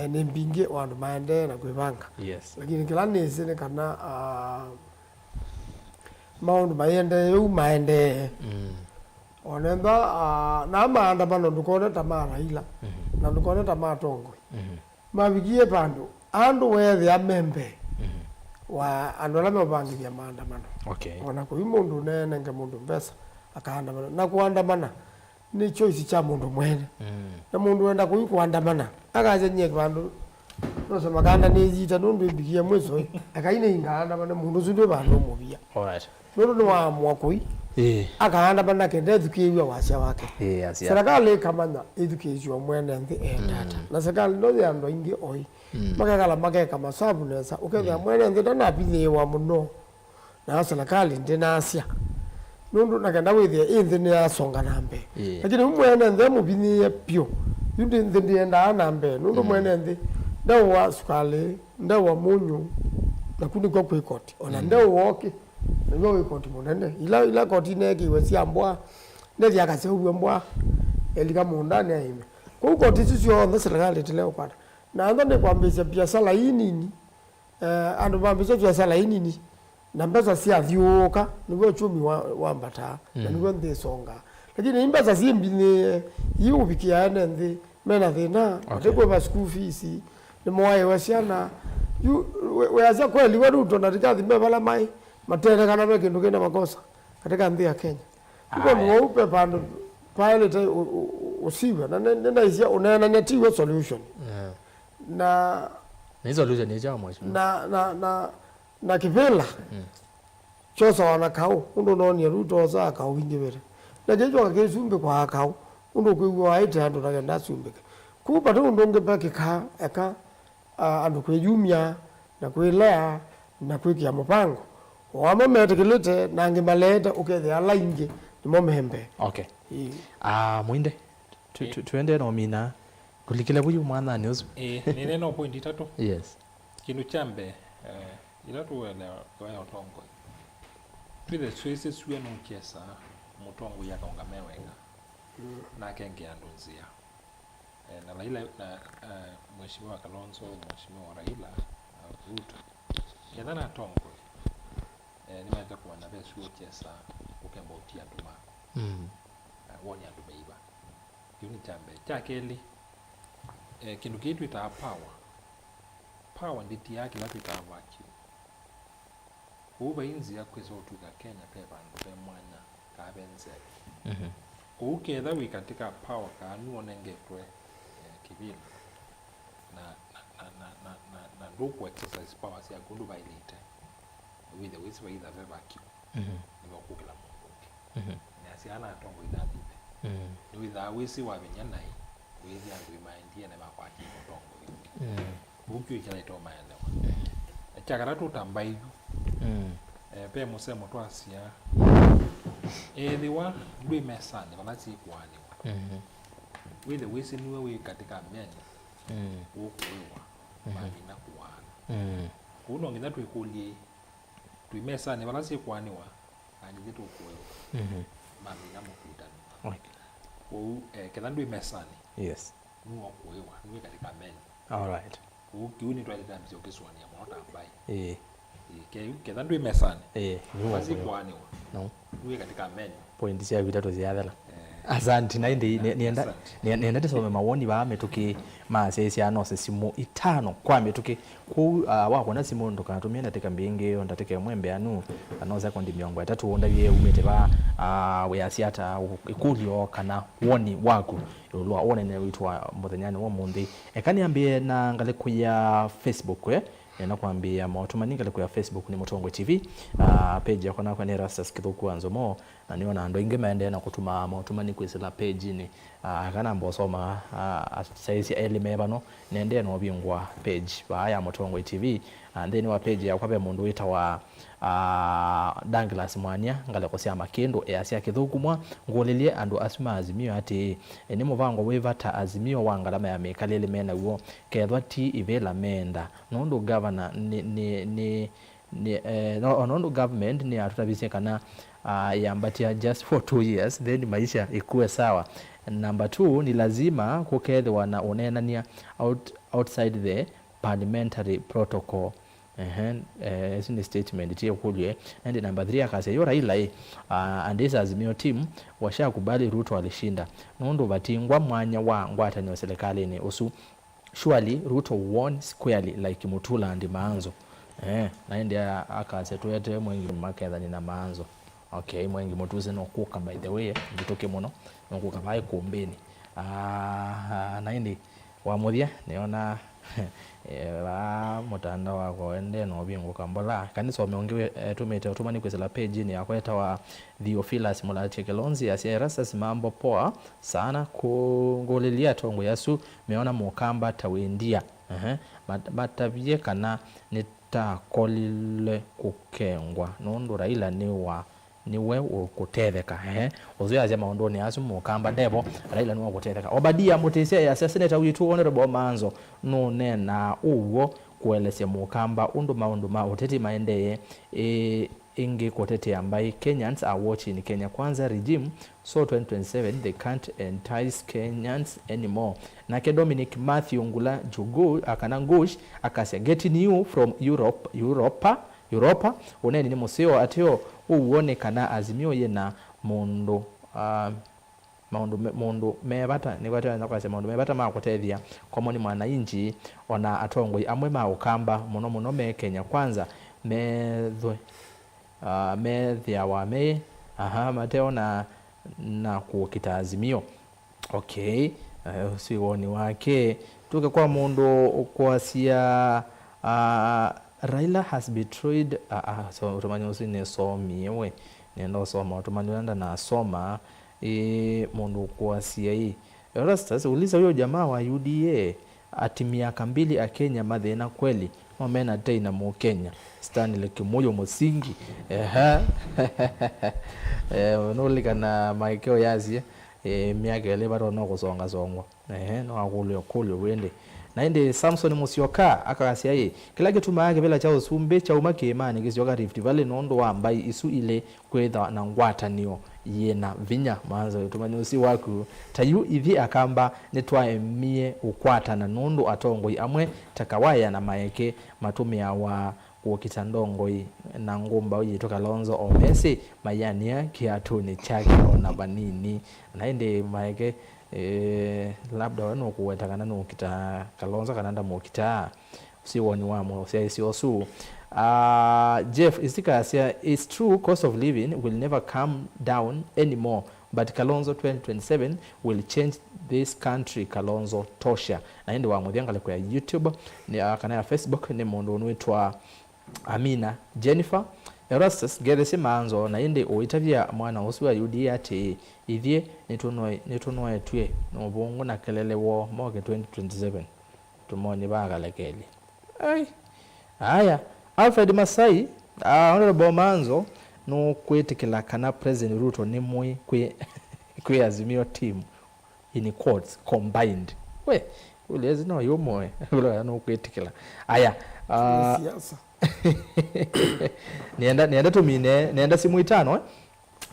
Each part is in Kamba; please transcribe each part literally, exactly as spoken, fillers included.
nĩ mbingĩ o andũ maendee na kwĩvanga. Yes. Lakini kĩla nĩsĩ nĩ kana, ah, maũndũ maiendee ũu maendee. Mm. Ona ethwa, ah, na maandamano ndũkone ta ma Raila, mhm, na ndũkone ta ma atongoi. Mhm. Mavikie vandũ andũ weethĩa me mbee, mhm, wa andũ ala meũvangĩthya maandamano. Okay. Ona kũi mũndũ ũneenenge mũndũ mbesa akaandamana. Na kũandamana nĩ choice kya mũndũ mwene. Mm. Na mũndũ wenda kũi kũandamana, akasya nyie vandũ nose makanda nĩyita nũndũ ĩvikie mwĩso ĩ. Akai nĩingaandamane, mũndũ ũsu ndwĩ vandũ mũvia. Alright. Nũndũ nĩwaamũa kũi, ĩĩ, akaandamana kenda ethukĩĩw'a wasya wake. Ĩĩ, asya. Serikali ĩkamanya ĩthukĩĩsye o mwene nthĩ enda ata. Mm. Na serikali no yĩ andũ aingĩ oĩ. Mm. Makekala makeka masavu nesa, ũkethĩa, mm, mwene nthĩ ndanavithĩĩwa mũno. Nayo serikali ndĩnasya. Nũndũ na kenda wĩthĩe ĩ nthĩ nĩyasonga na mbee. Ĩĩ. Lakini yu mwene nthĩ mũvinyĩĩe pyũ. Yu ndĩ nthĩ ndĩendaa na mbee. Nũndũ, mm, mwene nthĩ ndeũwa sukalĩ, ndeũwa mũnyũ, naku nĩkw'o kwĩ koti. Ona, mm, ndeũwa ũkĩ, nĩw'o wĩ koti mũnene. Ila, ila koti ineekĩiwe sya mbwa, ndethĩa akaseũvw'a mbwa, elika mũũndanĩ aĩme. Kwoou koti isu syonthe serikali ĩtĩle ũkwata. Na ntha nĩkwambĩĩsya biasala ii nini, eh, andũ mambĩĩsya biasala ii nini, na mbesa syathyũũka, nĩw'o uchumi wa, wambataa, na, mm, nĩw'o nthĩ ĩsongaa. Lakini ii mbesa syĩ mbinyĩĩe, ii ũvikĩa ene nthĩ mena thĩna, okay, mate kũĩva school fees, nĩmoaĩwe syana. Yu, we, weasya kweli we Ruto na Rigathi me vala maĩ, matene kana ve kĩndũ kĩna makosa katika nthĩ ya Kenya. Iko nĩ wau pe vandũ paĩlĩte ũ-, ũ-, ũsiw'a, na nĩ-, nĩnaisye ũneenany'a tiw'o solution. Yeah. Na Nĩ solution ĩkyawa mheshimiwa. Na, na, na, na kĩvĩla, mm, kyosawa na kaũ, ũndũ ũnoonie Ruto osaa kaũ ingĩvĩte. Na kĩu kyoka kĩsumbĩkwaa kaũ, ũndũ ũkwĩw'a waĩte andũ na kenda asumbĩke. Kũu vate ũndũ ũngĩ vekĩkaa, eka, a, andũ kwĩyumya, na kwĩlea, na kwĩkĩa mũvango. O amwe metĩkĩlĩte, na angĩ maleete, ũkethĩa ala aingĩ nĩmo me mbee. Okay. Ĩĩ. Ah, Mwinde, tu-, tu-, ĩĩ, tuendee na ũmina. Kũlikĩla vu yu mwananĩ ũsu. Ĩĩ, nĩneena o point itatũ. Yes. Kĩndũ kya mbee, eh, ĩla tũũelewa ya ũtongoi, twĩthe twĩsĩ sua nũkyesa mũtongoi akaũngama e weka, mm, na akengea andũ nzĩa. Eh, na Raila na, eh, Mheshimiwa Kalonzo, Mheshimiwa Raila, eh, Ruto, ketha na atongoi, eh, nĩmaete kũmanya ve sua ũkyesa ũkemba ũtia andũ maku. Mm. Eh, woni andũ meiva. Kĩu nĩ kya mbee. Kya kelĩ, eh, kĩndũ kĩĩ twĩtaa power. Power ndĩtiaa kĩla twĩtaa vacuum. Kwoou vai nzĩa kwĩsa ũtw'ĩka Kenya ve vandũ ve mwanya, kaa ve nzeve. Mhm. Kwoou ketha wĩ katĩ ka power kaa nũũ ũnengetwe, eh, kĩvĩla, na, na, na ndũkũ exercise power syaku ũndũ vaĩlĩte, wĩthe wĩsĩ vaitha ve vacuum. Mhm. Nĩvakũkĩla mũndũ ũngĩ. Mhm. Nĩasya ala atongoi nathi ve. Mm. Nĩwĩthaa wĩsĩ wavinya naĩ, wĩthĩa andũ ĩmaendie na makwatie mũtongoi ũngĩ. Mm. Ũu kĩu kĩlaĩtwe maelewa. Mm. Kya katatũ ta mbaĩ yu. Mm. Eh, ve mũsemo twasya, ethĩwa ndwĩ mesanĩ vala syĩkũaanĩwa, mhm, wĩthe wĩsĩ nĩwe wĩ katĩ ka men, mm, ũkũĩwa, mhm, mavina kũaana. Mm. Kũu no nginya twĩkũlye twĩ mesanĩ vala syĩkũaanĩwa, na nĩthyĩ tũkũĩwa, mhm, mamina mũkutanĩ. Okay. Kwoou, eh, ketha ndwĩ mesanĩ, yes, nũũ ũkũĩwa, nũũ wĩ katĩ ka men. All right. Kwoou kĩu nĩtwaĩlĩte ambĩsya ũkĩsũanĩa mũno ta mbaĩ. Ĩĩ. Ĩĩ, ke-, ketha ndwĩ mesanĩ, ĩĩ, nũũ vala ũkũĩwa, syĩkũaanĩwa, no, nũũ wĩ katĩ ka men. Point syaku itatũ syathela. Eh. Asante, na ĩndĩ nĩ-, nĩenda, asante, nĩ-, nĩenda tũsome mawoni vaa mĩtũkĩ maasyaĩsya anose simũ itano kwa mĩtũkĩ. Kwoou, ah, wakwona simũ ndũkatũmĩe ndatĩka mbingĩ, o ndatĩka ĩmwe mbeanu, kana o sekondi mĩongo ĩtatũ ũndavye umĩte vaa, ah, wĩasya ata, ũ-, ĩkũlyo kana woni waku ĩũlũ wa wonany'a witũ wa mũthenyanĩ wa ũmũnthĩ. Eka nĩambĩe na ngalĩko ya Facebook, eh? Nĩenda kwambĩĩa maũtũmani ngalĩko ya Facebook nĩ Mũtongoi T V, ah, page yakwa nakwa nĩ Erastus Kĩthũku wa Nzomo. Na nĩona andũ aingĩ maendee na kũtũma maũtũmani kwĩsĩla page-inĩ. Ah, aka namba ũsoma, ah, asyaĩĩsya elĩ me vano, nendee na ũvingũa page vaa ya Mũtongoi T V. Ah, nthĩnĩ wa page yakwa ve mũndũ wĩtawa, ah, Douglas Mwania, ngalĩko sya Makĩndũ, easya, Kĩthũku mwa, ngũlĩlye andũ asu ma Azimio atĩĩ, nĩ mũvango wĩva ta Azimio wa ngalama ya mĩkalĩle me naw'o, kethwa ti ivĩla meenda? Nũndũ gavana nĩ, nĩ, nĩ, nĩ, eh, no, o nũndũ government nĩyatũtavisye kana uh, yambatia just for two years, then maisha ikuwe sawa. Number two, ni lazima kukethĩwa na ũneenany'a out, outside the parliamentary protocol. Ehe, eh, ĩsu nĩ statement ti ĩkũlyo. And number three, akasya yo Raila ĩ, uh, and this Azimio team washakubali Ruto alishinda, nũndũ vatingwa mwanya wa ngwatanĩo serikalini ũsu. Surely Ruto won squarely like Mutula and Maanzo. Eh, na ĩndĩ a-, akasya tuete mwengi makethani na Maanzo. Okay, mwengi mũtuse nũkũka, by the way, mbĩtũke mũno, nũkũka vai kũmbĩnĩ. Ah, na ĩndĩ wa mũthya nĩona eh, va mũtandao wakwa wende na ũvingũka mbola. Kanisa ũme ũngĩ wĩ-, etũmĩte ũtũmani kwĩsĩla page-inĩ yakwa ĩtawa Theophilus Mũlatye Kĩlonzi asya, Erastus, mambo poa sana, kũngũlĩlya atongoi asu meona mũkamba ta wĩ ndia. Ehe. Mat-, matavye kana nĩtakolile kũkengwa nũndũ Raila nĩ wa, nĩwe ũkũtetheka. Ehe. Ũsu yasya maũndũnĩ asu mũkamba ndevo, Raila nĩwe ũkũtetheka. Obadia Mũtĩsya yasya, Seneta witũ Honorable Maanzo nũneenaa ũw'o kũelesya mũkamba ũndũ maũndũ ma ũteti maendee. Ĩ, ĩngĩ kũtetea mbaĩ, Kenyans are watching Kenya Kwanza regime, so twenty twenty-seven they can't entice Kenyans anymore. Nake Dominic Matthew Ngula Njugu, a, kana Ngush, akasya, Getting you from Europe, Europa, Europa, ũneeni nĩ mũseo, ateo ũw'o nĩ kana Azimio yĩna mũndũ, ah, maũndũ me, mũndũ me vata, nĩkwatĩwa na kwasya maũndũ me vata ma kũtethya common mwananchi, ona atongoi amwe ma Ũkamba, mũno mũno me Kenya Kwanza, methwe, ah, methĩawa me, aha, mateona na kũkita Azimio. Okay, eh, ũsu wĩ woni wake. Tũke kwa mũndũ ũkwasya, ah, Raila has betrayed, ah, ah, so, ũtũmanya ũsu nĩsomie we, nenda ũsoma ũtũmani ũla ndanasoma. Ĩ, mũndũ ũkwasya ĩ, Erastus, uliza huyo jamaa wa U D A ati miaka mbili Akenya mathĩna kweli? No mena tei na Mũkenya Stanley Kimuyu Musingi. Ehe. Eh, nũlikana maekeo yasye, eh, myaka ĩlĩ vata no kũsongasongwa. Ehe, no akũlwe ũkũlyo wĩndĩ. Na ĩndĩ Samson Musyoka akasya ĩ, kĩla kĩtumaa kĩvĩla kya ũsumbĩ kyauma kĩĩmanĩ kĩsyoka Rift Valley nũndũ wa mbaĩ isu ilĩ kwĩthwa na ngwatanĩo yĩna vinya. Maanzo, ũtũmani ũsu waku. Ta yu ithyĩ Akamba nĩtwaemie ũkwatana nũndũ atongoi amwe ta Kawaya na Maeke matũmĩawa kũkita ndongoi na ngũmbaũ yitũ Kalonzo, o mesĩ maianĩa kĩatũnĩ kyake ona vanini. Na ĩndĩ Maeke, eh, labda we nũkũweta kana nũkitaa Kalonzo kana ndamũkitaa. Ũsu woni wa mũsyaĩĩsya ũsu. Ah, Jeff Isika asya, it's true, cost of living will never come down anymore, but Kalonzo twenty twenty-seven will change this country, Kalonzo tosha. Na ĩndĩ wa mũthya ngalĩko ya YouTube, nĩ, ah, kana ya Facebook, nĩ mũndũ ũnwĩtwa Amina Jennifer. Erastus, ngethesye Maanzo, na ĩndĩ ũitavya mwana ũsu wa U D A atĩĩ, ithyĩ nĩtũnoe-, nĩtũnoetw'e nĩ ũvũngũ na kelele woo moke twenty twenty-seven. Tũmonye vakalekeli. Ai. Aya. Alfred Masai, ah, Honorable Maanzo, nũkwĩtĩkĩla kana President Ruto nĩ mũĩ kwĩ, kwĩ Azimio team, in quotes, combined? We, ũlezi no yũmwe, ũla nũkwĩtĩkĩla. Aya. Ah, siasa. Nĩenda, nĩenda tũmine, nĩenda simũ itano, eh?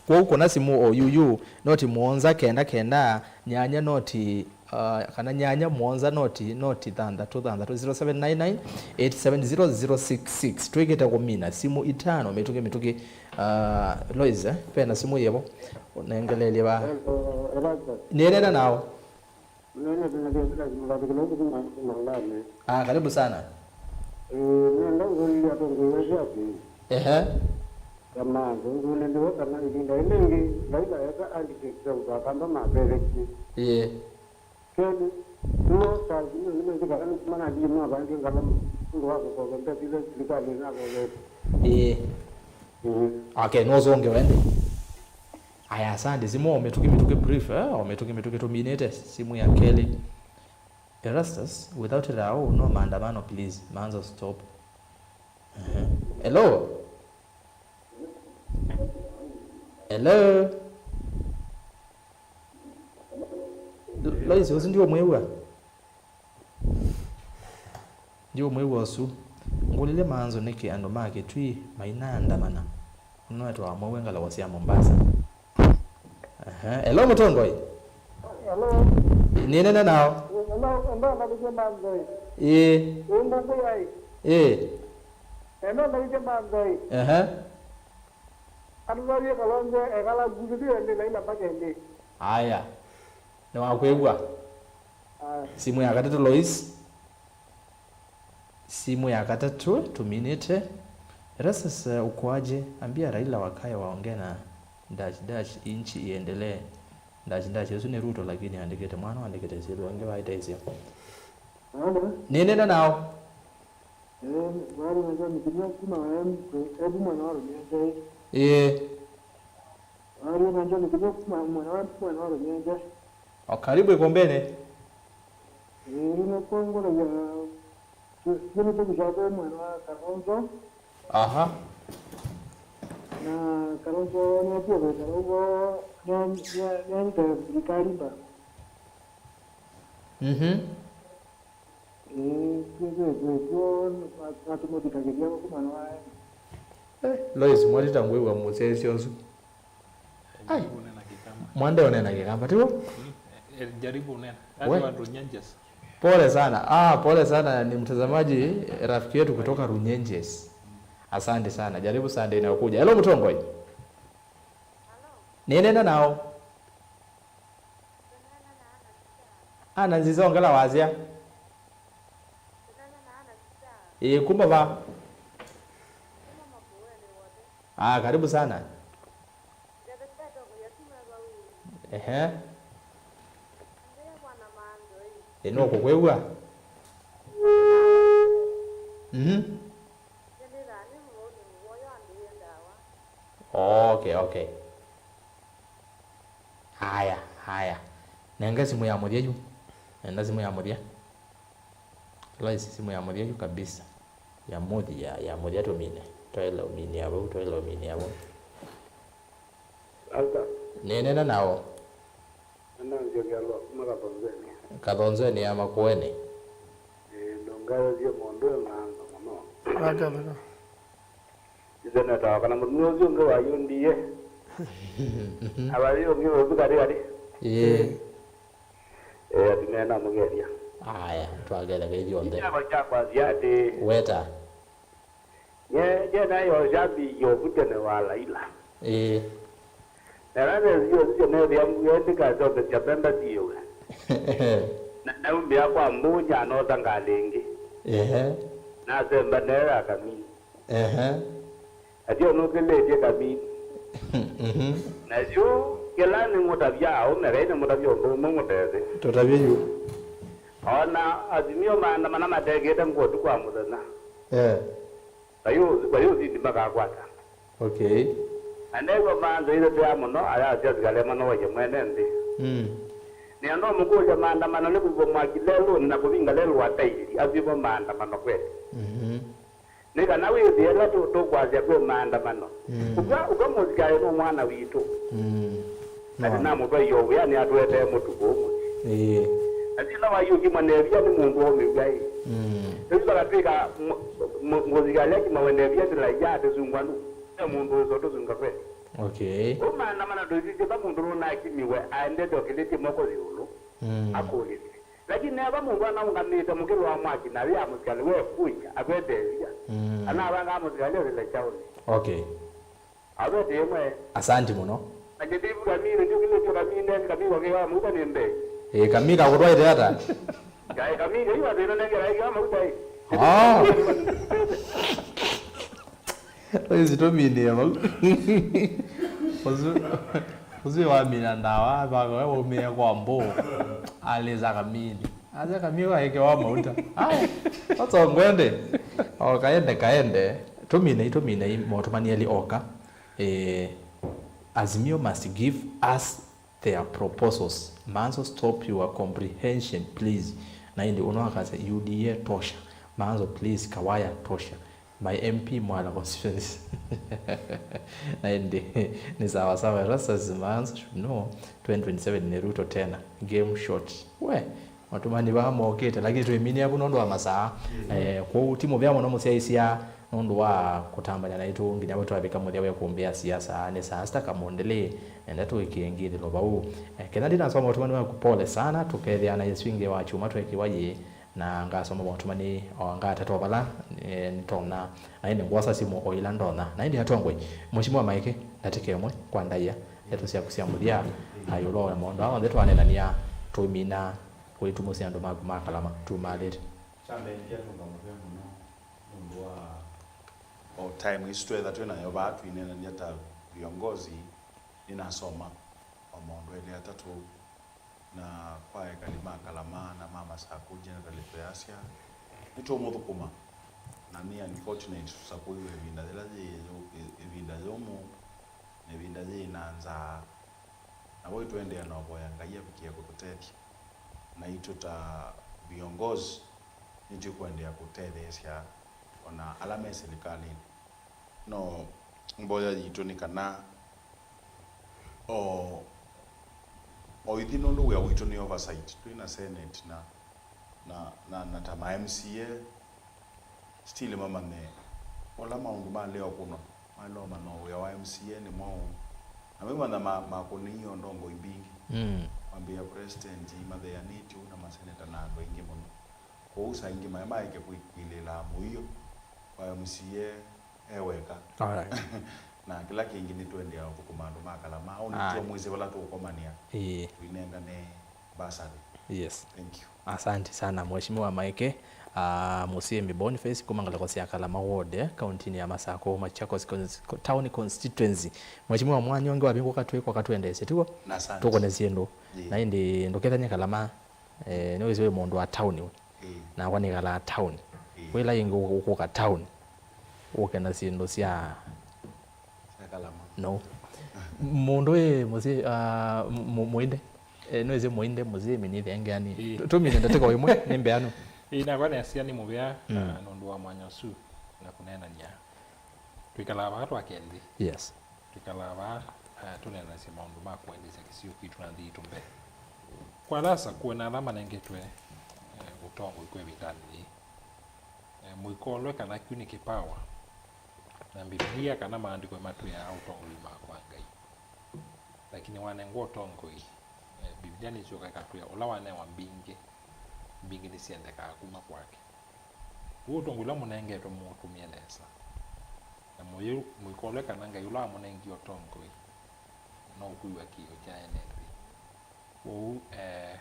Kwoou kũna simũ o yuyu, noti mũonza kenda kenda nyanya noti, uh, kana nyanya mũonza noti, noti thanthatũ thanthatũ, zero seven nine nine eight seven zero zero six six. Twĩkĩte kũmina simũ itano mĩtũkĩ mĩtũkĩ. Uh, Lois, eh, vena simũ yĩvo? Nengelelye va. Hello, Erastus. Nĩnena nao. Nene tunakiasila simu katika huku kuma, kuma ndani. Ah, karibu sana. Eh, nenda ngũlĩlya atongoi asu atĩĩ. Ehe. Kama ngũlĩlĩwe kana ĩvinda ĩla ĩngĩ, Raila eka handshake sya ũtwa Akamba mavevekie. Ĩĩ. Kelĩ, nĩmo ta nginya nĩmendĩ kana manathiĩ mavangĩ ngalama nũndũ wa kũkova mbesa ila silikalĩ ĩnakovete. Ĩĩ. Mhm. Okay, nũsũngĩwe ĩndĩ. Aya, asante. Simũ o mĩtũkĩ mĩtũkĩ brief, eh? O mĩtũkĩ mĩtũkĩ tũminĩte simũ ya kelĩ. Erastus, without Rao, no maandamano, please. Maanzo, stop. Ehe. Hello? Hello? Lo-, Lois, ũsu ndiũmwĩw'a? Ndiũmwĩw'a ũsu. Ngũlĩlye Maanzo nĩkĩ andũ ma Kĩtui mainaandamana. No etwa amwe wengala wasia Mombasa. Aha. Hello, Mũtongoi. Hello. Nĩnena nao. Hello, enda ngalĩkye Manzoi. Ĩĩ. Ĩĩ, mbũkũ yai. Ĩĩ. Enda ngalĩkye Manzoi. Aha. Atũtavye Kalonzo ekala nguthu ĩndĩ na ila mpaka ĩndĩ. Aya. Nĩwakwĩw'a. Aya. Simu ya katatũ, Lois. Simu ya katatũ, tuminĩte. Erastus, eh, ukoaje? Ambia Raila wakae waongee na dash dash, inchi iendelee. Dash dash, ũsu nĩ Ruto, lakini andĩkĩte mwana, andĩkĩte syĩtwa, angĩ vaĩte isio. Hello? Nĩnena nao. Eh, wali na John Kinyua kuma wa M, ebu mwana wa Runyende. Ĩĩ. Wali na John Kinyua kuma mwana wa, mwana wa Runyende. O karibu ikombeni. Ĩĩ, nĩkũngũlagya kĩndũ kĩkũsyathwe mwana wa Kalonzo. Aha. Na Kalonzo nĩatie kwĩkala ũguo, nĩanyite thirikali mba. Mhm. Ĩĩ, kwĩkwĩkwĩkw'o, watũmũthikagĩlya ũku mwana wa. Eh, Lois, mwatita ngwĩw'a mũsyaĩĩsya ũsu. Ai. Jaribu nena Kikamba. Mwande ũnena Kĩkamba, tiw'o? Mm, eh, eh, jaribu nena. We. Watu wa Runyenjes. Pole sana. Ah, pole sana, ni mtazamaji, rafiki yetu kutoka Runyenjes. Asante sana. Jaribu Sunday inayokuja. Hello, Mũtongoi. Nĩnena nao. Ana nziza ongela wasya. Ĩĩ, kuma va? Ah, karibu sana. Ehe. Ĩ, nũkũkwĩw'a? Mhm. Okay, okay. Haya, haya. Nenga simu ya mũthya yu. Nenda simu ya mũthya. Lois, simu ya mũthya yu kabisa. Ya mũthya, ya mũthya tũmine. Twaĩle ũminĩa vau, twaĩle ũminĩa vau. Asa. Nĩnena nao. Nĩnanzya vyalwa kuma Kathonzweni. Kathonzweni ya Makueni. Ĩĩ, ndũngayosye mũndũ ĩ maanza mũno. Aka, aka. Ĩseneta kana mũtumĩa ũsu ũngĩ wayũndie. Avai ũngĩ ũsu karĩ karĩ. Ĩĩ. Ĩĩ, atumĩa namũgelia. Aya, twagelia ithuothe. Kyakwa kyakwasya atĩ. Weta. Nye, nye nayo shabiki ovu tene wa Laila. Ĩĩ. Na nane sio sio nethĩa mbuya ndikasyokethya mbembe siĩwe. Na naumĩa kwa mbũnya nota ngalĩ ĩngĩ. Ehe. Nasemba nayo ya kamini. Ehe. Atĩ ũnũkĩlĩtye kamini. Mhm. Na yu kĩla nĩmũtavya aũme, Ngai nĩmũtavya ũndũ ũmwe mũtethĩ. Tũtavye yu. Ona Azimio maandamana matekĩte ngũa ũtukũ wa mũthenya. Eh. Vayũ, vayũ sindi makakwata. Okay. Na new'a maanzĩire tũya mũno, ayasya asikalĩ manowaie mwene nthĩ. Mm. Nĩenda ũmũkũlya maandamano nĩ kũiva mwaki lelũnĩ na kũvinga lelũ wa taili, asu ĩmo maandamano kweli? Mhm. Nĩ kana wĩthĩe ĩla tũ-, tũkwasya kwĩ maandamano. Mm. Ũka, ũka mũsikalĩ nũ mwana witũ. Mm. Na no. Nĩnamũtwaie o wĩanĩ atũetee mũtuko ũmwe. Ĩĩ. Na sila waiũkimwa nevia nĩ mũndũ omĩw'a ĩ. Mm. Rĩu vakatwĩka mũ-, mũ-, mũsikalĩ akimawe nevia ndĩlaia atĩsungwa nũ. Ve mũndũ wĩsa ũtũsunga kweli. Okay. Ũu maandamano ndũisisye va mũndũ nũnakimiwe aendete okĩlĩtye moko ĩũlũ. Mm. Akũlĩsye. Lakini neva mũndũ anaũngamĩte mũkĩlũ wa mwaki na wĩa mũsikalĩ we kũika akwetethya. Mm. Anavangaa mũsikalĩ ũsĩle kyaũnĩ. Okay. Avete ĩmwe. Asanti mũno. Na kĩtĩvu kamini, ndiũkĩlĩtyo kamini, kamini kwa kĩwa mũuta nĩ mbee. Ĩĩ, kamini kakũtwaĩte ata? Kaĩ kamini, ĩĩ, watwĩna nengera ĩĩ, kĩwa mũuta ĩĩ. Ah. Ũyũ sitũminĩe vau. Ũsu, ũsu wamina ndawa, vaka we waumĩe kwa mbũ. Alĩza kamini. Aza kamini kaekewa mauta. Ai, that's all ngwende. O kaende, kaende. Tũminei, tũminei, motũmani elĩ oka. Eh, Azimio must give us their proposals. Manzo, stop your comprehension, please. Na ĩndĩ ũno akasya U D A tosha. Manzo, please, Kawaya tosha. My M P Mwala constituency. Na ĩndĩ nĩ sawa sawa. Erastus Manzo should know twenty twenty-seven nĩ Ruto tena. Game short. We, matũmani vaa mokĩte, lakini twĩminie vu nũndũ wa masaa. Mm. Eh, kwoou ti mũvea mũno mũsyaĩĩsya nũndũ wa kũtambany'a naitũ nginya vala twavika mũthya wa ĩkũmbĩ ya siasa. Nĩ Sasta Kamundili, nenda tũĩkĩe ngĩthĩlo vau. Eh, kenda ndinasoma ũtũmani waku, pole sana, tũkethĩana Yesũ ĩngĩ wa kyumwa twekĩwa yĩĩ, na ngasoma maũtũmani o anga atatũ vala, eh, nĩtonya, na ĩndĩ ngwosa simũ o ĩla ndonya. Na ĩndĩ atongoi, Mheshimiwa Maeke, ndatĩka ĩmwe kwa ndaĩa, ndeto syaku sya mũthya, na ĩũlũ wa maũndũ aa onthe twaneenania, tũimina ũitumusi andũ maku ma Kalama tumalĩte. Kya mbee, nĩngĩatũnga mũvea mũno nũndũ wa o time ĩsu twetha twĩ nayo vaa twĩneenany'a ta viongozi. Nĩnasoma o maũndũ elĩ atatũ, na kwa ekali ma Kalama na ma Masakũ generally twĩasya nĩtũũmũthũkũma, na nĩ unfortunate tũsakũiwe ĩvinda yĩla yĩ ĩvinda yũmũ, na ĩvinda yĩ na nzaa. Na vo nĩtũendeea na ũvoya Ngai avikĩe kũtũtethya. Naitũ ta viongozi, nĩtũkũendeea kũtetheesya o na ala me silikalĩnĩ. No mboya yitũ nĩ kana o, o ithyĩ nũndũ wĩa witũ nĩ oversight, twĩ na Senate na, na, na, na ta ma M C A, still mamanye ũla maũndũ malea ũkũnwa, malea ũmanya wĩa wa M C A nĩ mwaũ, na memanya ma-, makũnĩie o ndongoi mbingĩ. Mm. Kwambĩĩa president matheanĩtye ũu na maseneta na andũ aingĩ mũno. Kwoou saa ingĩ mae maeke kwĩ-, kwĩlĩĩlaa mũio wa M C A e weka. Alright. Na kĩla kĩngĩ nĩtũendeea ũthũkũma andũ ma Kalama. Ũu nĩ Aye. Twamwĩsĩ vala tũũkomanĩa. Ĩĩ. Tũinengane bursary. Yes. Thank you. Asante sana, Mheshimiwa Maeke. Ah, Mũsĩmi Boniface kuma ngalĩko sya Kalama Ward, eh, kauntinĩ ya Masakũ, Machakos Cons-, Town Constituency. Mheshimiwa, mwanya ũngĩ wavingũka twĩko katwendeesye, tiw'o? Na asante. Tũkone syĩndũ. Ĩĩ. Na ĩndĩ ndũkethanye Kalama, eh, nĩwĩsĩ wĩ mũndũ wa town we. Ĩĩ. Nakwa nĩkalaa town. Ĩĩ. Kwĩ ĩla ĩngĩ ũkũka town, ũke na syĩndũ sya Sya Kalama. No. Mũndũ wĩ mũsyĩ, ah, mũ-, mũinde. Eh, nĩwĩsĩ mũinde, mũsyĩmi nĩ thengeani. Ĩĩ. Tũ-, tũmine ndatĩka o ĩmwe, nĩ mbeanu. Ĩĩ, nakwa neasya nĩ mũvea, Mm. ah, nũndũ wa mwanya ũsu na kũneenany'a. Twĩkalaa vaa twake nthĩ. Yes. Twĩkalaa vaa, ah, tũneenanĩsye maũndũ ma kũendeesya kĩsio kitũ na nthĩ yitũ mbee. Kwa ala asakũe na ala manengetwe, eh, ũtongoi kwa ĩvindanĩ yĩĩ, eh, mũikolwe kana kyu nĩ kĩpawa. Na Mbivilia kana maandĩko nĩmatwĩaa ũtongoi umaa kwa Ngai. Lakini wanengwa ũtongoi, eh, Mbivilia nĩsyoka ĩkatwĩa, ũla wanewa mbingĩ, mbingĩ nĩsyendekaa kuma kwake. Ũu ũtongoi ũla mũnengetwe mũũtũmĩe nesa. Na mũyĩ-, mũikolwe kana Ngai ũla wamũnengie ũtongoi no ũkwĩw'a kĩĩo kya ene nthĩ. Kwoou, eh,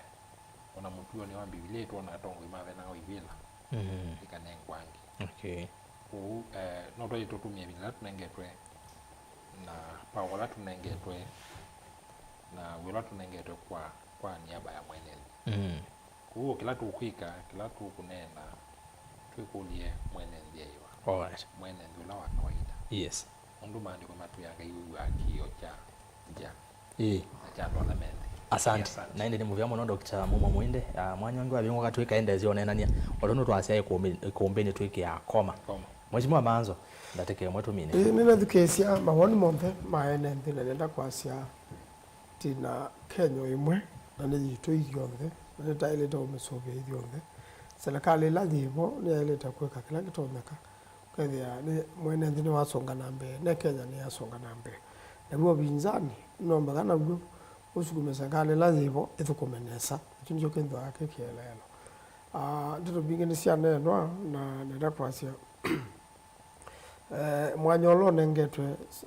o na mũtuonĩ wa Mbivilia, nĩtwona atongoi mavenawa ivĩla, Mm. ĩkanengwa angĩ. Okay. Kwoou, eh, no twaĩ tũtũmĩe ĩvinda ĩla tũnengetwe, na power ĩla tũnengetwe, na wĩa ũla tũnengetwe kwa, kwa niaba ya mwene nthĩ. Mm. Kwoou kĩla tũkwĩka, kĩla tũkũneena, twĩkũlye mwene nthĩ aĩva. Alright. Mwene nthĩ ũla wa kawaida. Yes. Nũndũ maandĩko matwĩaa Ngai wĩw'aa kĩĩo kya ngya Ĩĩ. Na kya andũ ala me nthĩ. Asante. Ĩĩ, asante. Na ĩndĩ nĩ mũvea mũno, Doctor Mumo Mũinde. Ah, mwanya ũngĩ wavingũka twĩkaendeesya ũneenany'a. O tondũ twasya ĩkũmbĩ-, ĩkũmbĩnĩ twĩkĩaa koma. Koma. Mheshimiwa Maanzo, ndatĩka ĩmwe tũmine. Ĩĩ, nĩnathukĩĩsya mawoni monthe ma ene nthĩ, na nenda kwasya twĩ na Kenya ĩmwe, na nĩ yitũ ithyonthe, na nĩtaĩlĩte ũmĩsũvĩa ithyonthe. Silikalĩ ĩla yĩvo nĩyaĩlĩte kwĩka kĩla kĩtonyeka. Ũkethĩa nĩ mwene nthĩ nĩwasonga na mbee, ne Kenya nĩyasonga na mbee. Naw'o ũvinzani nũnombaga naw'o ũsukume serikali ĩla yĩvo ĩthũkũme nesa. Kĩu nĩkyo kĩthĩawa kĩ kĩeleelo. Ah, ndeto mbingĩ nĩsyaneenwa, na nenda kwasya, eh, mwanya ũla ũnengetwe,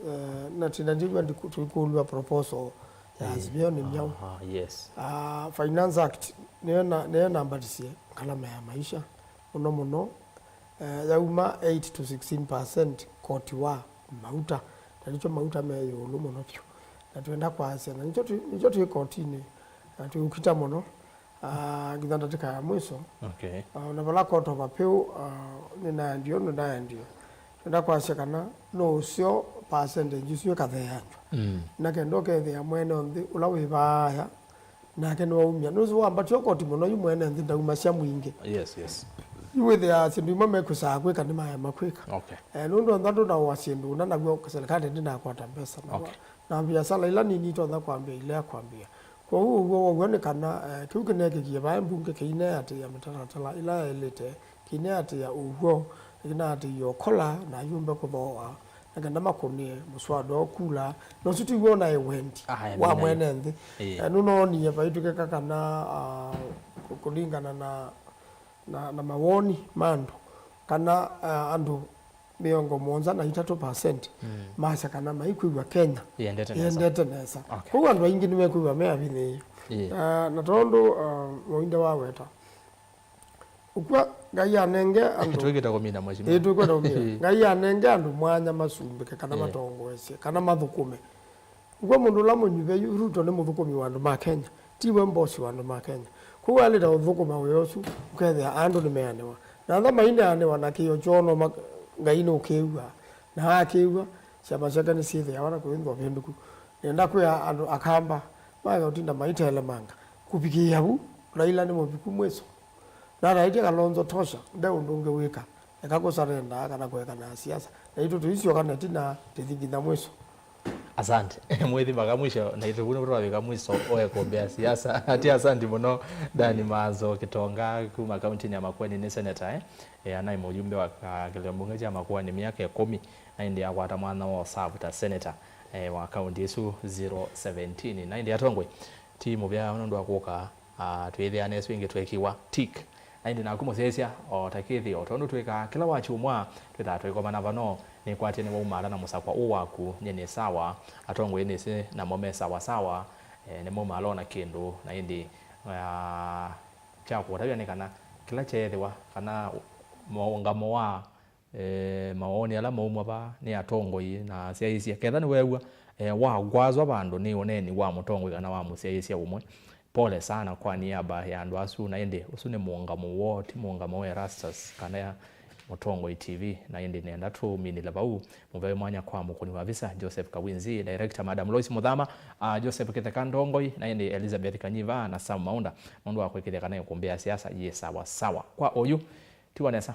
eh, na tina ndiw'a ndiku-, tũikũlw'a proposal ya Azimio nĩ myaũ. Aha, yes. Ah, Finance Act nĩyo na-, nĩyo nambatisye ngalama ya maisha mũno mũno. Eh, yauma eight to sixteen percent koti wa mauta, na nĩkyo mauta me ĩũlũ mũno vyũ. Na twenda kwasya, na nĩkyo twĩ, nĩkyo twĩ kotinĩ, na twĩũkita mũno, ah, nginya ndatĩka ya mwiso. Okay. Ah, na vala Court of Appeal, ah, nĩnaendie ũndũ naendie. Twenda kwasya kana no ũseo percentage isu ĩkatheeanw'a. Mm. Na kenda ũkethĩa mwene nthĩ ũla wĩ vaaya, nake nĩwaumya. Nũsĩ wambatio koti mũno, yu mwene nthĩ ndaumasya mwingĩ. Yes, yes. Yu wĩthĩaa syĩndũ imwe mekwĩsaa kwĩka nĩmaema kwĩka. Okay. Eh, nũndũ onthe ndũnaũa syĩndũ ũna, naw'o serikali ndĩnakwata mbesa. Na Okay. wa-, na viasala ila nini itonya kwambĩa ilea kwambĩa. Kwoou ũw'o wow'o nĩ kana, eh, kĩu kĩneekĩkie vaa mbunge kĩineatĩĩa mĩtalatala ĩla yaĩlĩte, kĩineatĩĩa ũw'o, Nĩkĩnaatĩie ũkola na ayũmbe kũthooa, na kenda makũnĩe mũswada ũkula, na ũsu tiw'o naĩ wendi Aya, wa nĩ mwene nthĩ. Ĩĩ. Eh, nũnoonie vaitũkĩka kana, ah, kũ-, kũlingana na, na, na mawoni ma andũ, kana, ah, andũ mĩongo mũonza na itatũ percent Mm. masya kana maikwĩw'a Kenya Yendete nesa. yendete nesa. Okay. Kwoou andũ aingĩ nĩmekwĩw'a me avinyĩĩe. Ĩĩ. Ah, na tondũ, ah, Waũinda waweta, ũkw'a Ngai anenge andũ Twĩkĩte kũmina, mheshimiwa. Ĩĩ, twĩkwenda kũmina. Ngai anenge andũ mwanya masumbĩke kana Ĩĩ. matongoesye, kana mathũkũme. Ũkw'a mũndũ ũla mũnyuve yu, Ruto nĩ mũthũkũmi wa andũ ma Kenya, tiwe mbosi wa andũ ma Kenya. Kwoou alĩte ũthũkũma wĩa ũsu, ũkethĩa andũ nĩmeanĩwa. Na ntha maineanĩwa na kĩĩo kyoo no ma-, Ngai nũkĩw'aa. Na akĩw'a, syama syake nĩsyĩthĩawa na kũĩnthwa ũvĩndũku. Nĩenda kwĩa andũ akamba maeke ũtinda maitelemanga kũvikĩĩa vu, Raila nĩ mũviku mwĩso. Na ataĩtye Kalonzo tosha, nde ũndũ ũngĩ wĩka, eka kũsarendaa kana kũekana na siasa. Naitũ tũisyoka na ĩtina tĩthi nginya mwĩso. Asante. Mwĩthi mpaka mwisho, na ithuĩ nĩvo twavika mwisho wa ĩkũmbĩ ya siasa. Ati asante mũno, Dani Mazo Kitonga kuma kaunti ya Makueni, nĩ seneta, eh? Eh, anaĩ mũjumbe wa, ah, kĩlio mbunge kya Makueni myaka ĩkũmi, na ĩndĩ akwata mwanya wa ũsavu ta seneta, eh, wa kaunti ĩsu zero seventeen. Na ĩndĩ atongoi, ti mũvea nũndũ wa kũka, ah, twĩthĩane ĩsu ĩngĩ twĩkĩwa tik. Na ĩndĩ naku mũsyaĩĩsya, o ta kĩthĩ, o tondũ twĩkaa kĩla wakyumwa, twĩthaa tũikomana vano, nĩkwatye nĩwaumaala na mũsakwa ũũ waku, nyie nĩ sawa, atongoi nĩsĩ namo me sawa sawa, eh, nĩmaumaala o na kĩndũ, na ĩndĩ, ah, kya kũtavya nĩ kana kĩla kyeethĩwa, kana maũngamo wa, eh, mawoni ala maumwa vaa nĩ atongoi na asyaĩĩsya. Ketha nĩweew'a, eh, wagwazwa vandũ nĩ ũneeni wa mũtongoi kana wa mũsyaĩĩsya ũmwe, pole sana kwa niaba ya andũ asu, na ĩndĩ ũsu nĩ mũũngamo woo, ti mũũngamo wa Erastus kana ya Mũtongoi T V, na ĩndĩ nenda tũminĩle vau. Mũvea mwanya kwa mũkũni wa visa, Joseph Kawinzi, director, Madam Lois Muthama, ah, Joseph Kitheka Ndongoi, na ĩndĩ Elizabeth Kanyiva na Sam Maunda, nũndũ wa kwĩkĩthya kana ĩkũmbĩ ya siasa yĩ sawa sawa. Kwa oyu, tiwa nesa.